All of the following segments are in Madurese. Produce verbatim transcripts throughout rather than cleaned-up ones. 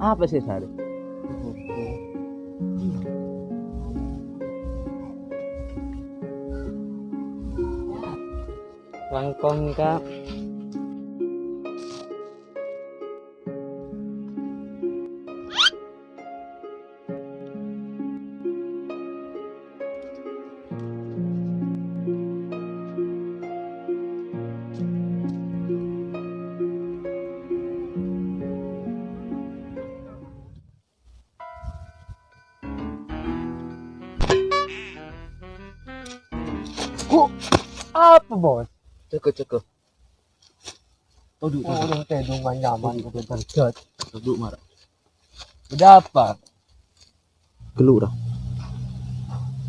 Apa sih, Sar? Langkong, Kak. Kok apa, Bos? Cekek, cekek. Toduk, toduk. Aduh, tedung nyaman, toduk, toduk. Toduk, Mar. Udah apa? Ghellu, ra.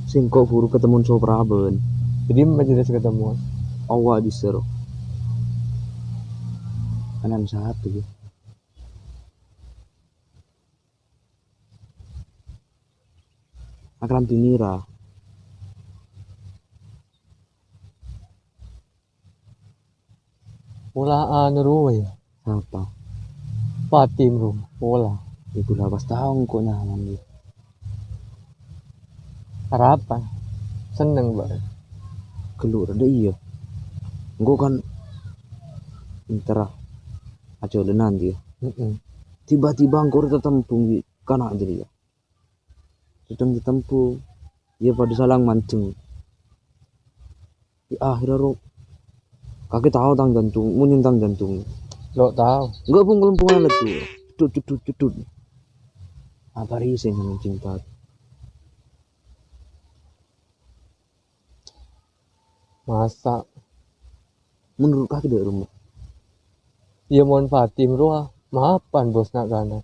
Sèngko' buru ketemuan Sopraben. Jadi, majelis ketemu. Awak dhisèro. Kanan satu, ya. Akram dinira. Pola anu rowa, ya. Sapa? Pati rowa, pola. Iku lawas tao engko' nyaman, ya. Harapan. Seneng, Bang. Ghellu ra, iyâ. Engko' kan entara ajhâlânan, ya. Heeh. Tiba-tiba engko' rè tatembung bi' kana' jârèya. Sedang ditempuh, iyâ padâ salang manjeng. Di akhir ro, kakè tao tang jantung, munyen tang jantung. Lo' tao. Enggak, bung, kelempung alat tuh. Cedut, cedut, cedut. Apa rè sè nyaman cinta? Masa? Menurut kakè dâ' rumah? Iyâ, mon Fatim rowa, mapan bos na' kana'.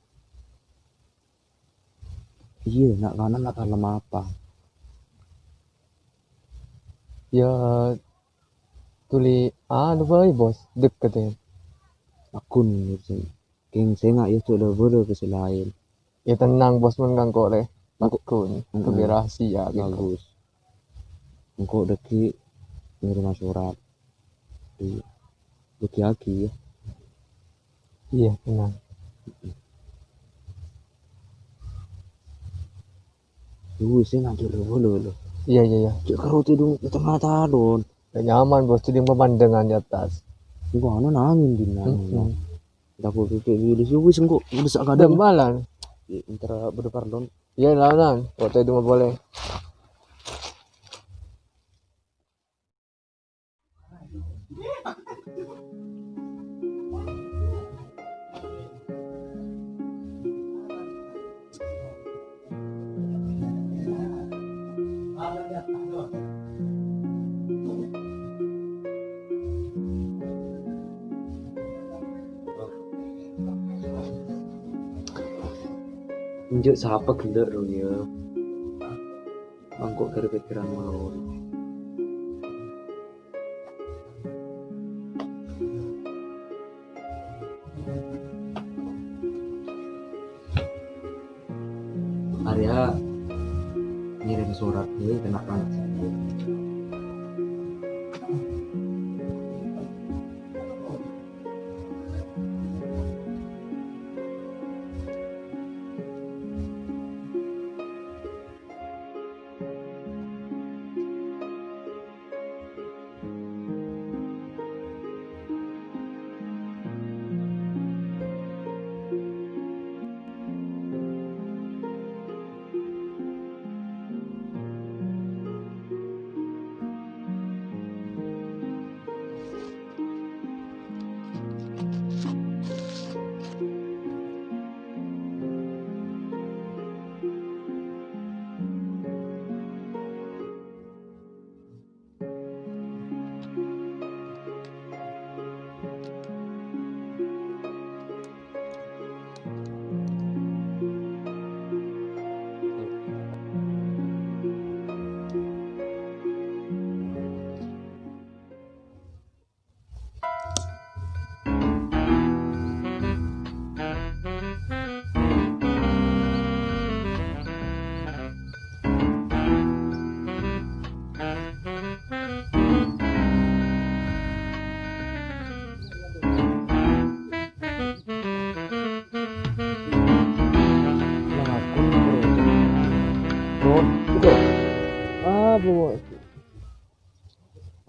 Iyâ, na' kana' la kalem apa? Iyâ, tuli anu bhâi, Bos, deket, ya. Akun, sèngko'. Kèng sènga' iyâ cè' la bâlâ ka sè laèn. Iyâ, tenang, Bos, mon ka engko' lè. Engko', akun, mm-mm, lebih rahasia, gitu. Bagus. Engko' dâggi' ngèrèm sorat. Iyâ. Bagi-bagi, ya. Iyâ, tenang. Duh, sè ngajhâr lo, lo, lo. Iyâ, iyâ, iyâ. Cè' karo tèdung è tengnga talon. Gak nyaman, Bos, tèdung pemandangan di atas. Engko' anu nangèng dinna'. Mm-mm. Tako' pèpè' wilis, ya wis, engko' wis sak kadhâng. Dembalan. Iyâ, entar bâdâ parlon. Iyâ, lawan. Kok tèdung boleh. Enjâ' sapa ghellâ' rowa, iyâ. Mangko' ghâr pèkkèran malolo. Arèya ngèrèm sorat bhâi ka na'-kana' sèttong.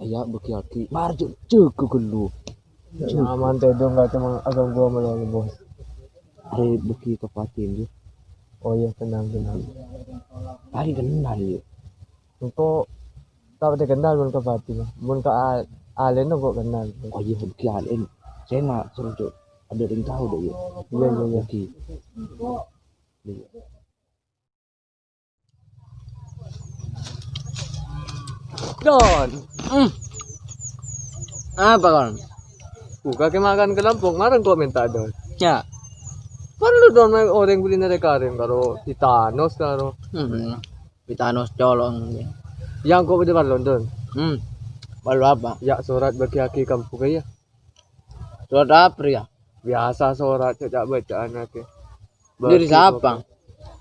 Ayo, bâgiyâghi. Mar, jâ-, jâgâ ghâllu. Aman, tèdung, nggak cuma agak gua melulu, Bos. Arè bâgi ka Fatin, yâ. Oh iya, tenang, tenang. Tadi kenal, yâ. Engko' ta' patè kenal mon ka Fatin, yâ. Mon ka a-, alèna engko' kenal. Oh iya, bâgi alèna. Sèna, sèna, Cuk. Adâ' rèng tao, dâ', yâ. Iya, iya, iya. Bâgi. Iya. Don. Hmm. Apa, Kon? Buka ke makan kelompok, mareng kok minta, Don. Ya. Parlo, Don, orèng kuliner karèng karo Titanos karo. Hmm. Titanos colong. Yang kok bâdâ parlo, Don? Hmm. Parlo apa? Ya, sorat bâgiyâghi kampung ya. Sorat apa ya? Biasa sorat, cak bacaan akè. Dâri sapa?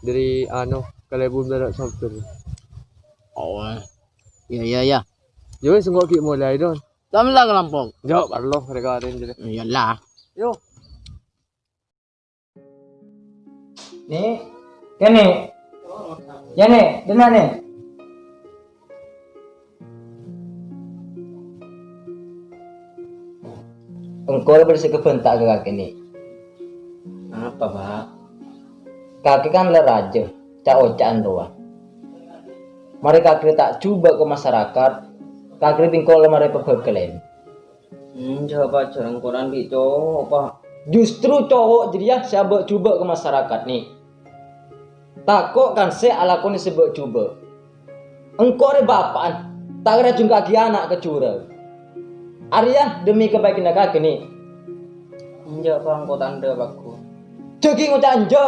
Dâri, anu, Kalèbun Bârâ' Sompir. Oh, iya, iya, iya. Ya wis, engko' ghi' molaè, Don. Sampeyan kelompok? Yo, parlo, rèka arèn jârèya. Iyalah. Yo. Nè', kènè'. Ya, Nè', dâna', Nè'. Engko' la bâdâ sè kabhânta ka kakè, Nè'. Apa, Pak? Kakè kan la rajâ, ca'-oca'an rowa. Marè kakè ta' jhubâ' ka masarakat, kakè bi' engko' la marè pabhâghâlân. Hmm, jhâ' Pak, jhâ' rèng koran bi' cowo', Pak. Justru cowo' jârèya sè abâ' jhubâ' ka masarakat, Nè'. Tako' kan sè alakonè sè bâ'-jhubâ'. Engko' rè bapa'an, ta' kèra jhungka'aghi ana' ka jurâ. Arèya demi kabaikanna kakè, Nè'. Enjâ', Pak, engko' tandhâ, Pak. Jhâ' ghi' ngoca' enjâ'.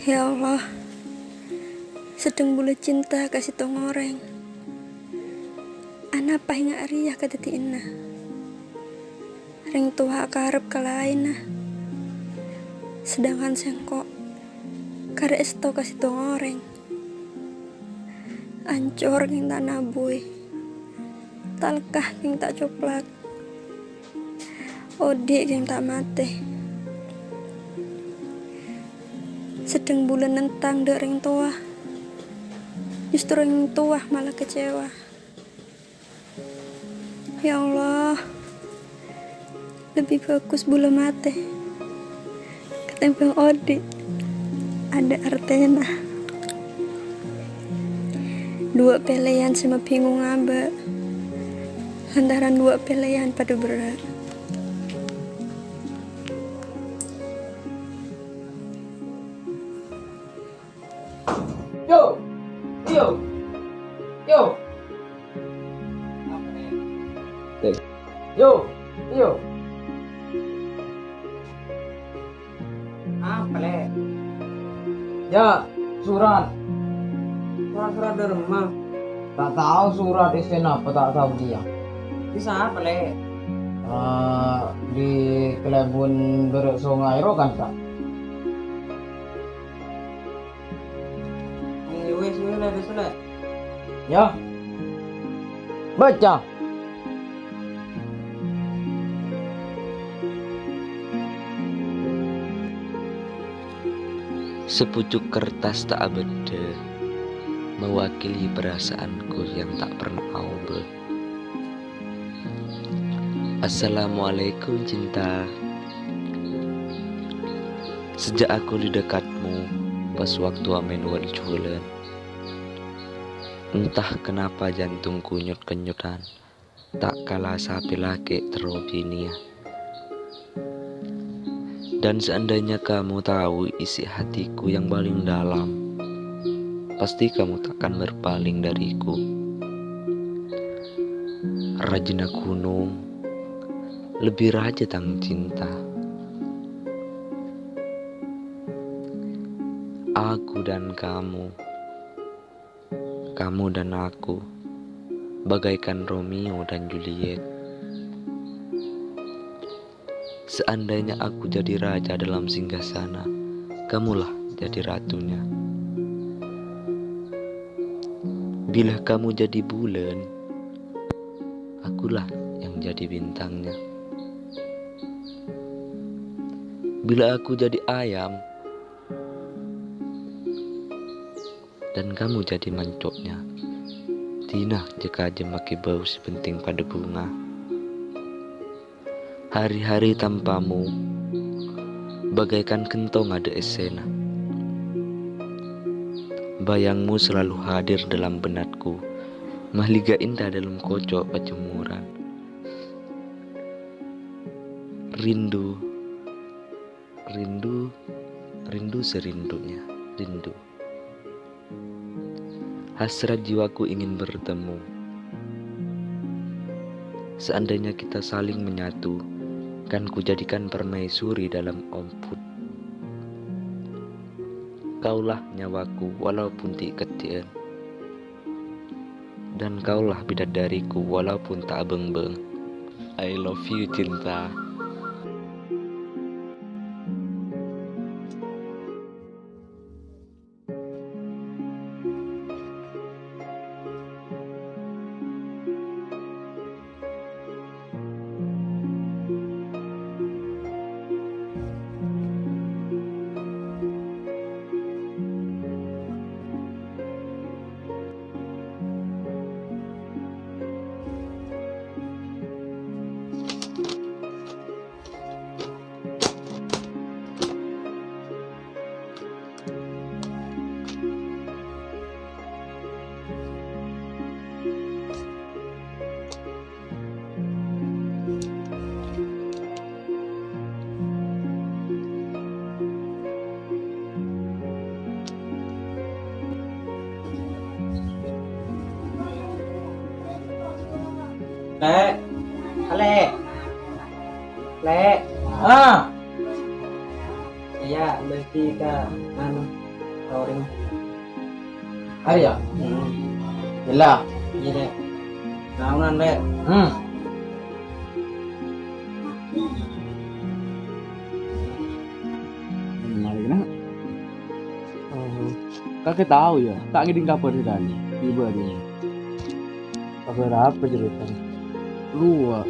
Ya Allah, sedheng bulâ cinta ka sèttong orèng. Anapa enga' rèya kadhâddhiyânna? Rèng towa akarep ka laènna, sedangkan sèngko' karè èsto ka sèttong orèng. Ancor kèng ta' nabuy, talka kèng ta' coplak. Odi' kèng ta' matè. Sedheng bulâ nentang dâ' rèng towa. Justru rèng towa malah kecewa. Ya Allah, lebbi bhâghus bulâ matè. Katèmbhâng odi', adâ' artèna. Duwâ' pèlèyan sè mabhingong abâ', lantaran duwâ' pèlèyan padâ berrâ'. Yo, iyo, yo. Yo, iyo. Apa, Lè'? Ya, surat. Surat-surat dâri ma? Ta' tao surat isèna apa, ta' tao kèya. Dâri sapa, Lè'? Eh, dâri Kalèbun Bârâ' Songay ro kan, ta'? Hmm, ya wis, wis, Lè', wis, Lè'. Ya. Baca. Sepucuk kertas tak abadda mewakili perasaanku yang tak pernah aobâ. Assalamualaikum, cinta. Sejak aku di dekatmu, pas waktu amen wal julan. Entah kenapa jantungku nyut-kenyutan, tak kala sapè lakè' terro binèya. Dan seandainya kamu tahu isi hatiku yang paling dalam, pasti kamu takkan berpaling dariku. Rajâna ghunong, lebbi rajâ tang cinta. Aku dan kamu, kamu dan aku, bagaikan Romeo dan Juliet. Seandainya aku jadi raja dalam singgasana, kamulah jadi ratunya. Bila kamu jadi bulan, akulah yang jadi bintangnya. Bila aku jadi ayam, dan kamu jadi mancoknya. Dina jhâ' kajhâmmaghi bâu sè penting padâ bhunga. Hari-hari tanpamu bagaikan ghentong adâ' essèna. Bayangmu selalu hadir dalam benakku, mahlè ghâ' enḍâ' dalam koco' kacemmoran. Rindu, rindu, rindu serindunya, rindu. Hasrat jiwaku ingin bertemu. Seandainya kita saling menyatu, kan kujadikan permaisuri dalam omput. Kaulah nyawaku walaupun ti'-kedhi'ân. Dan kaulah bidadariku walaupun ta' bâng-bâng. I love you, cinta. Lè'. Lè'. Lè'. Ah. Iyâ, bâli ka, anu, ka orèng. Arèya? Hmm. Ella. Iyâ, Lè'. Naonan, Lè'? Hmm. Mari, Nak. Oh, kakè tao, yâ? Ta' ngèḍing kabhâr sakalè. Tiba dia. Kabhâr apa ceritanya? Rowa.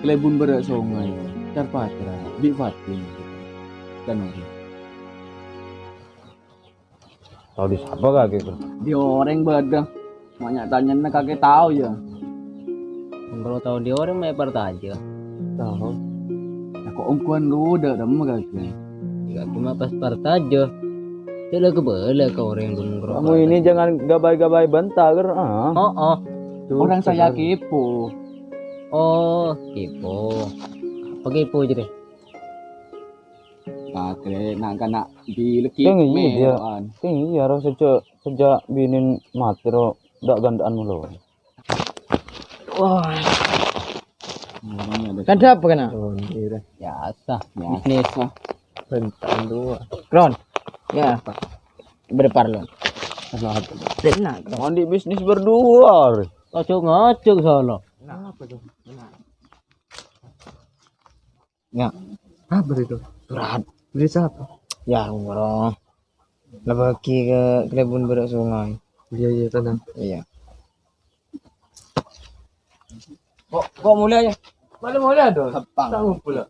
Kalèbun bârâ' songay. Car-pacaran. Bi' Fatin. Kan orèng. Tao ḍâri sapa kakè? Ḍâri orèng bâḍâ. Ma' nya-tanyana kakè tao, yâ? Mon tao ḍâri orèng ma' èpartajâ. Tao. Yâ, ko' ongghuwân rowa ḍâ' remma kakè. Yâ, coma pas partajâ. Jhâ' la kabâlâ ka orèng ḍun karo. Kamu ini jangan gabay-gabay bânta, ger, ah. Oh, oh. Tuh, orang saya kepo. Oh, kepo. Apa kepo, jârèya? Kakè na'-kana' bilâ ki. Kèng iyâ, dia. Kèng iyâ, harus sejak, sejak binèn matè ro ḍâ' ghântè'an molo. Wah. Kan apa kena? Oh, iya. Biasa, bisnis. Bentang dua. Kron. Ya, Pak. Berpar, Lon. Kenapa? Tenang, Kron. Mandi bisnis berdua, Ri. Ojo ngajak salah. Kenapa tuh? Tenang. Ya. Apa itu? Surat. Dari siapa? Ya, umroh. Lebagi ke Kalèbun Bârâ' Songay. Iya, iya, tenang. Iya. Kok, kok mulai ya? Malah mulai dong. Gampang. Tahu pula.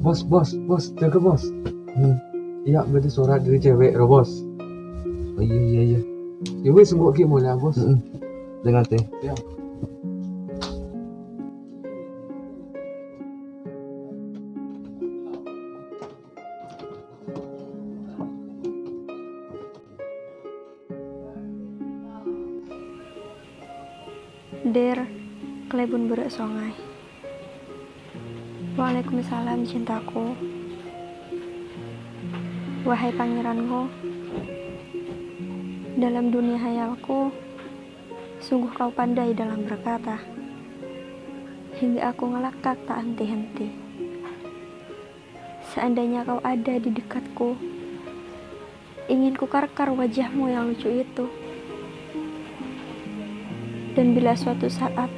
Bos, bos, bos, jâgâ, Bos. Hmm. Iyâ, bâḍâ sorat ḍâri cewek, ro, Bos. Oh, iyâ, iyâ, iyâ. Yâ wis, engko' ghi' molèya, Bos. Heeh. Ḍâteng atè. Iyâ. Dear, Kalèbun Bârâ' Songay. Waalaikumsalam, cintaku. Wahai pangeranku, dalam dunia hayalku, sungguh kau pandai dalam berkata, hingga aku ngelakak tak henti-henti. Seandainya kau ada di dekatku, ingin kukarkar wajahmu yang lucu itu. Dan bila suatu saat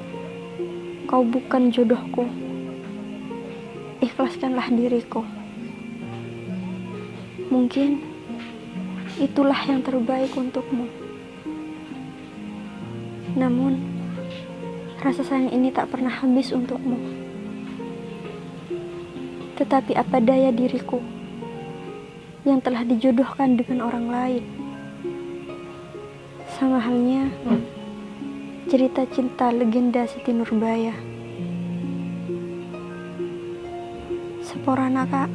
kau bukan jodohku, ikhlaskanlah diriku. Mungkin itulah yang terbaik untukmu. Namun, rasa sayang ini tak pernah habis untukmu. Tetapi apa daya diriku yang telah dijodohkan dengan orang lain? Sama halnya cerita cinta legenda Siti Nurbaya. Saporana, Kak.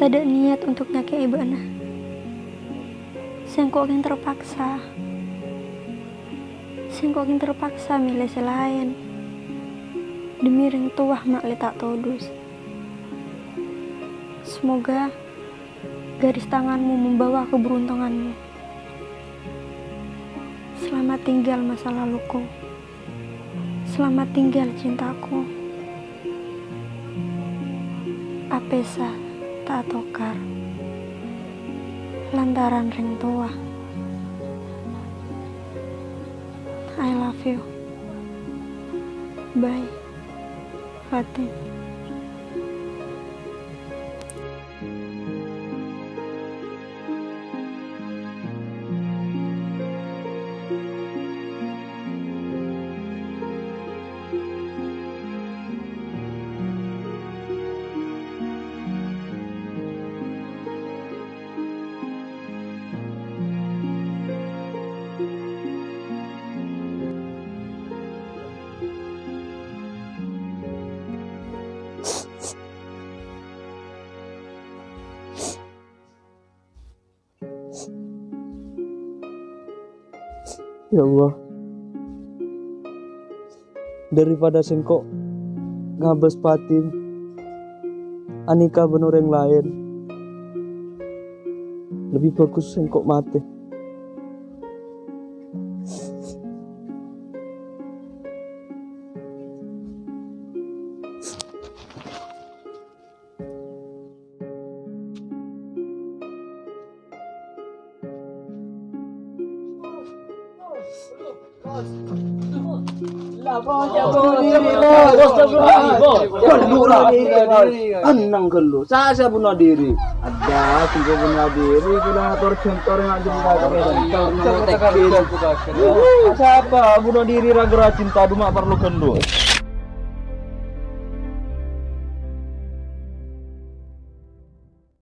Tadâ' niyat untuk nyake'è bâ'na. Sèngko' kèng terpaksa. Sèngko' kèng terpaksa mèlè sè laèn. Demi rèng towa ma' lè ta' todus. Semoga garis tanganmu membawa keberuntunganmu. Selamat tinggal masa laluku. Selamat tinggal cintaku. Apèsa ta' atokar lantaran rèng towa. I love you. Bye, Fatin. Ya Allah, daripada sèngko' ngabâs Fatin anikah bân orèng laèn, lebbi bhâghus sèngko' matè. Tenang dulu. Saya, saya bunuh diri. Ada, sungguh bunuh diri. Sudah ngatur jentor yang ada di dalam. Siapa bunuh diri ragu-ragu cinta, cuma perlu gendut.